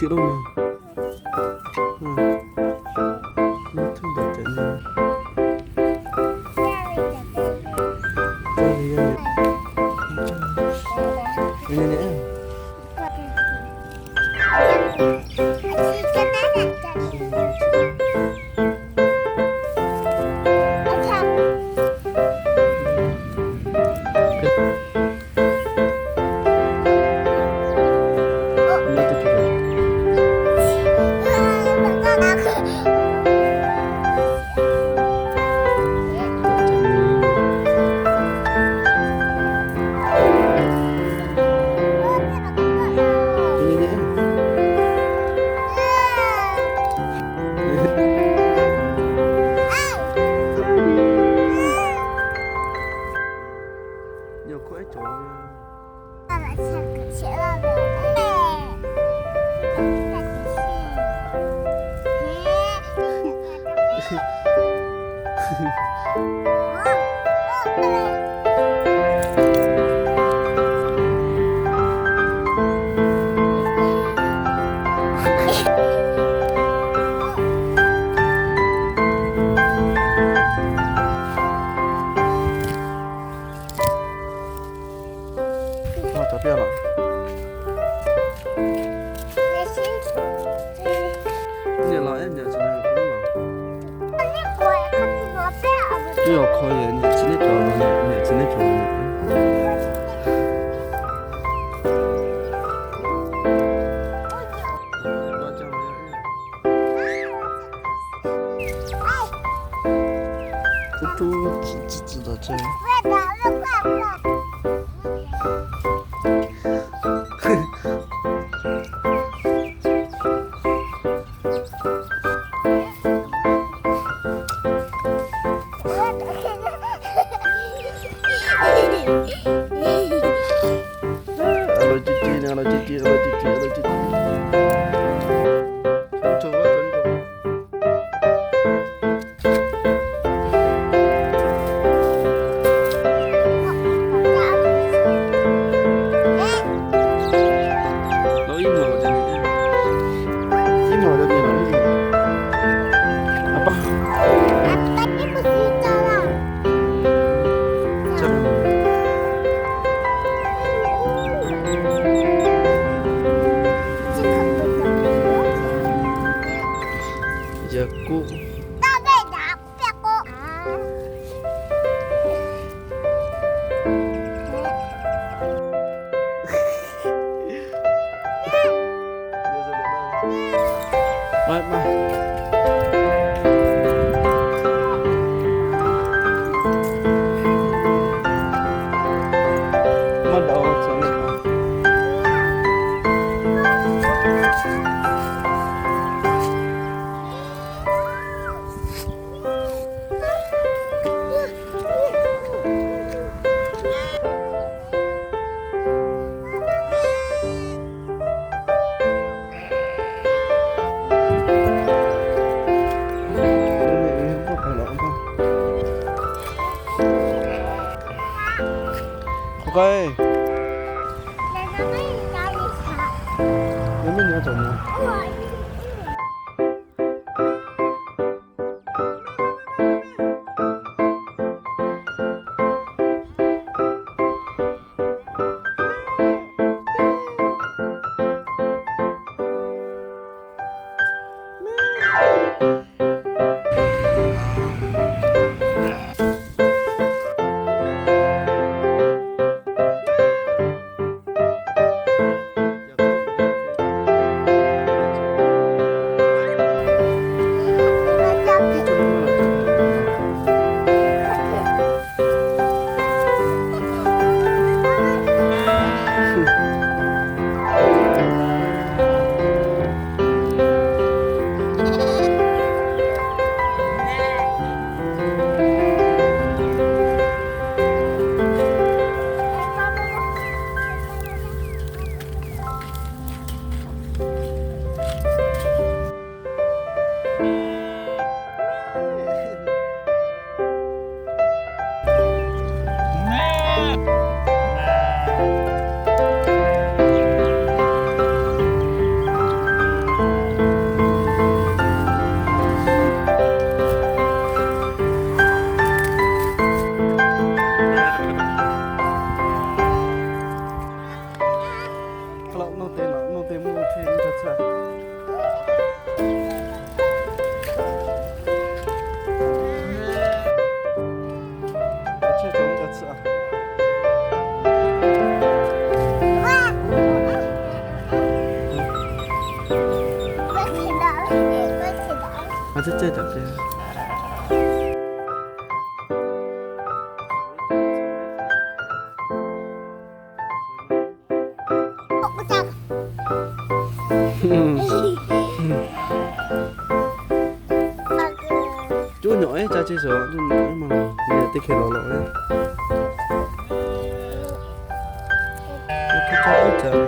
Lo na. Mvuhˇ htuˇ daꞈ caꞈ na. Caˇ ve yaˇ nyi. Nyi nyi. Teˇ awˬ hk'aw yehˬ nyi chi neˉ cawˬ, nyi chi neˉ cawˬ. Tuˇ tuˇ tcuhˍ tcuhˍ tcuhˍ daꞈ chehˇ. A lo ce ce na, a lo ce ce, a lo ce ce, a lo ce ce. Yaꞈ k'oˆ. A ceh ceh caꞈ te. Coˇ nyawꞈ ehˉ ca ce suhˍ, coˇ nyawꞈ ehˉ ma, teˇ hkeh lawˬ lawˬ ve. Oˇ hk'e ca oˇ caꞈ ve.